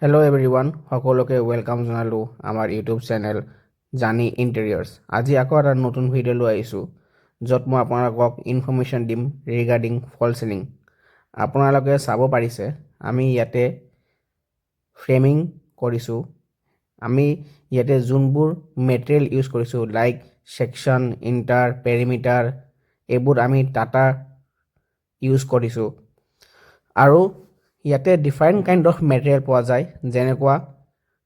Hello' everyone, সকলোকে welcome জনালোঁ আমাৰ ইউটিউব চেনেল জানি ইণ্টেৰিয়ৰ্ছ। আজি আকৌ এটা নতুন ভিডিঅ' লৈ আহিছোঁ, য'ত মই আপোনালোকক ইনফৰ্মেশ্যন দিম ৰিগাৰ্ডিং ফল চিলিং। আপোনালোকে চাব পাৰিছে, আমি ইয়াতে ফ্ৰেমিং কৰিছোঁ। আমি ইয়াতে যোনবোৰ মেটেৰিয়েল ইউজ কৰিছোঁ, লাইক ছেকশ্যন, ইণ্টাৰ, পেৰিমিটাৰ, এইবোৰ আমি টাটা ইউজ কৰিছোঁ। আৰু ইয়াতে ডিফাৰেণ্ট কাইণ্ড অফ মেটেৰিয়েল পোৱা যায়, যেনেকুৱা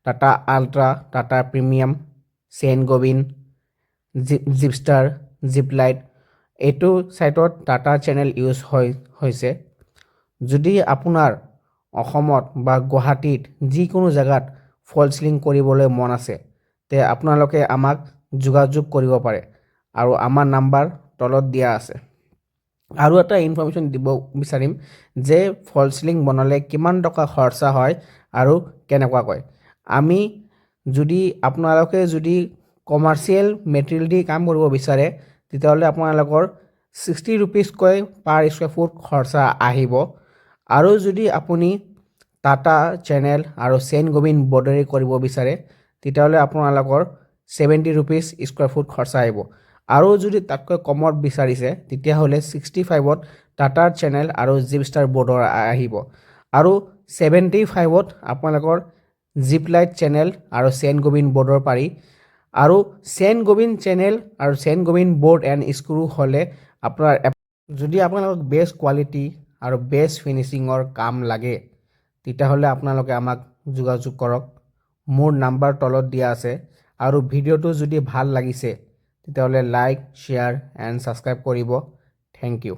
Tata ultra, Tata premium, Saint Gobain, Gypstar, Gyplite. এইটো ছাইটত টাটা চেনেল ইউজ হৈছে। যদি আপোনাৰ অসমত বা গুৱাহাটীত যিকোনো জেগাত ফল চিলিং কৰিবলৈ মন আছে, তে আপোনালোকে আমাক যোগাযোগ কৰিব পাৰে আৰু আমাৰ নাম্বাৰ তলত দিয়া আছে। আৰু এটা ইনফৰ্মেশ্যন দিব বিচাৰিম যে ফল চিলিং বনালে কিমান টকা খৰচা হয় আৰু কেনেকুৱাকৈ আমি যদি আপোনালোকে যদি কমাৰ্চিয়েল মেটেৰিয়েল দি কাম কৰিব বিচাৰে, তেতিয়াহ'লে আপোনালোকৰ 60 ৰুপিজকৈ পাৰ স্কুৱেৰ ফুট খৰচা আহিব। আৰু যদি আপুনি টাটা চেনেল আৰু চেইণ্ট গোবেইন বৰ্ডেৰে কৰিব বিচাৰে, তেতিয়াহ'লে আপোনালোকৰ 70 ৰুপিজ স্কুৱেৰ ফুট খৰচা আহিব। আৰু যদি তাতকৈ কমত বিচাৰিছে, তেতিয়াহ'লে 65ত টাটাৰ চেনেল আৰু জিপষ্টাৰ বৰ্ডৰ আহিব আৰু 75ত আপোনালোকৰ জিপলাইট চেনেল আৰু চেইণ্ট গোবেইন বৰ্ডৰ পাৰি। আৰু চেইণ্ট গোবেইন চেনেল আৰু চেইণ্ট গোবেইন বৰ্ড এণ্ড স্ক্ৰু হ'লে আপোনাৰ, যদি আপোনালোকক বেষ্ট কোৱালিটি আৰু বেষ্ট ফিনিচিঙৰ কাম লাগে, তেতিয়াহ'লে আপোনালোকে আমাক যোগাযোগ কৰক। মোৰ নাম্বাৰ তলত দিয়া আছে। আৰু ভিডিঅ'টো যদি ভাল লাগিছে, তেতিয়াহ'লে লাইক, শ্বেয়াৰ এণ্ড ছাবস্ক্ৰাইব কৰিব। Thank U.